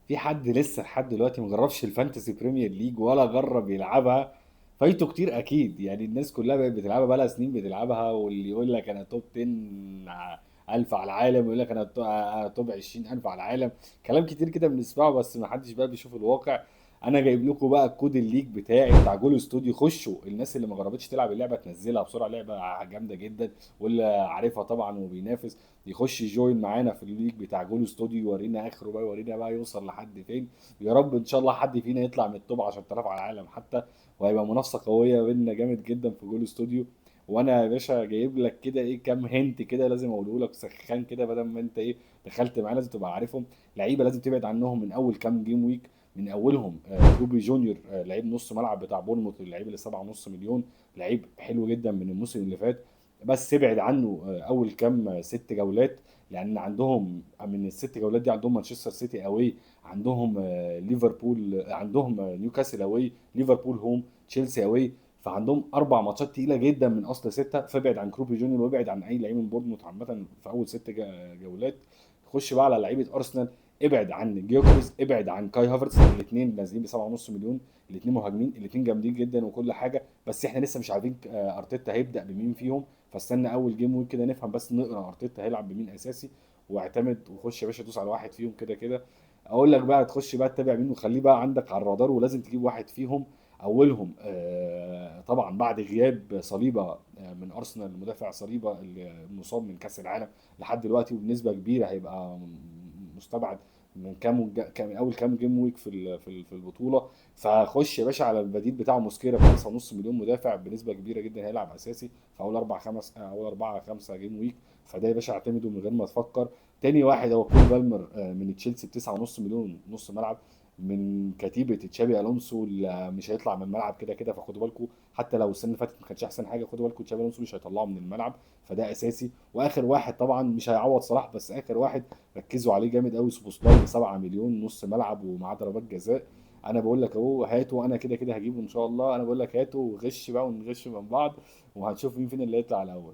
في حد لسه لحد دلوقتي ما جربش ال Fantasy Premier League ولا جرب يلعبها؟ فايته كتير اكيد. يعني الناس كلها بقت بتلعبها بقالها سنين بتلعبها، واللي يقول لك انا top 10 الف على العالم، ويقول لك انا top 20 الف على العالم. كلام كتير كده بنسمعه، بس ما حدش بقى بيشوف الواقع. انا جايب لكم بقى كود ال league بتاعي بتاع جول استوديو. خشوا، الناس اللي ما جربتش تلعب اللعبة تنزلها بسرعه، لعبه جامدة جدا، واللي عارفها طبعا وبينافس يخش join معانا في ال league بتاع جول استوديو، يورينا اخره بقى، يورينا بقى يوصل لحد فين. يا رب ان شاء الله حد فينا يطلع من ال top 10,000 على العالم حتى، وهيبقى منافسه قوية بينا جامد جدا في جول استوديو. وانا يا باشا جايب لك كده ايه كام hint كده لازم اقوله لك سخان كده، بدل ما انت ايه دخلت معانا لازم تبقى عارفهم. لعيبة لازم تبعد عنهم من اول كام game week، من اولهم كروبي جونيور، لعيب نص ملعب بتاع بورنموث، اللعيب اللي 7.5 مليون، لعيب حلو جدا من الموسم اللي فات، بس ابعد عنه اول كام 6 جولات، لان عندهم من الست جولات دي عندهم مانشستر سيتي away، عندهم ليفربول، عندهم نيوكاسل away، ليفربول home، تشيلسي away، فعندهم 4 ماتشات تقيلة جدا من اصل 6. فابعد عن كروبي جونيور وابعد عن اي لعيب من بورنموث عامة في اول 6 جولات. خش بقى على لعيبة ارسنال، ابعد عن جيوكريس، ابعد عن كاي هافرتس، الاثنين نازلين ب 7.5 مليون، الاثنين مهاجمين، الاثنين جامدين جدا وكل حاجة، بس احنا لسه مش عارفين ارتيتا هيبدا بمين فيهم. فاستنى اول game week كده نفهم، بس نقرا ارتيتا هيلعب بمين اساسي، واعتمد وخش يا باشا دوس على واحد فيهم كده كده. اقول لك بقى تخش بقى تتابع مين، وخليه بقى عندك على الرادار، ولازم تجيب واحد فيهم. اولهم طبعا بعد غياب صليبه من ارسنال، المدافع صليبه اللي مصاب من كاس العالم لحد دلوقتي، وبنسبة كبيرة هيبقى مستبعد من كام اول كام game week في البطولة. فخش يا باشا على البديل بتاعه موسكيرا ب 5.5 مليون، مدافع بنسبة كبيرة جدا هيلعب اساسي في اول اربع خمس، اول اربعة خمسة game week، فده يا باشا اعتمده من غير ما تفكر. تاني واحد هو كول بالمر من تشيلسي ب 9.5 مليون، نص ملعب من كتيبة تشابي الونسو اللي مش هيطلع من الملعب كده كده، فخدوا بالكم حتى لو السنة اللي فاتت ما كانش احسن حاجة، خدوا بالكم تشابي الونسو مش هيطلعه من الملعب، فده اساسي. واخر واحد طبعا مش هيعوض صلاح، بس اخر واحد ركزوا عليه جامد قوي، سوبوسلاي ب 7 مليون، نص ملعب ومعاه ضربات جزاء. انا بقول لك اهو هاته، انا كده كده هجيبه ان شاء الله، انا بقول لك هاته وغش بقى ونغش من بعض، وهنشوف مين فينا اللي هيطلع الاول.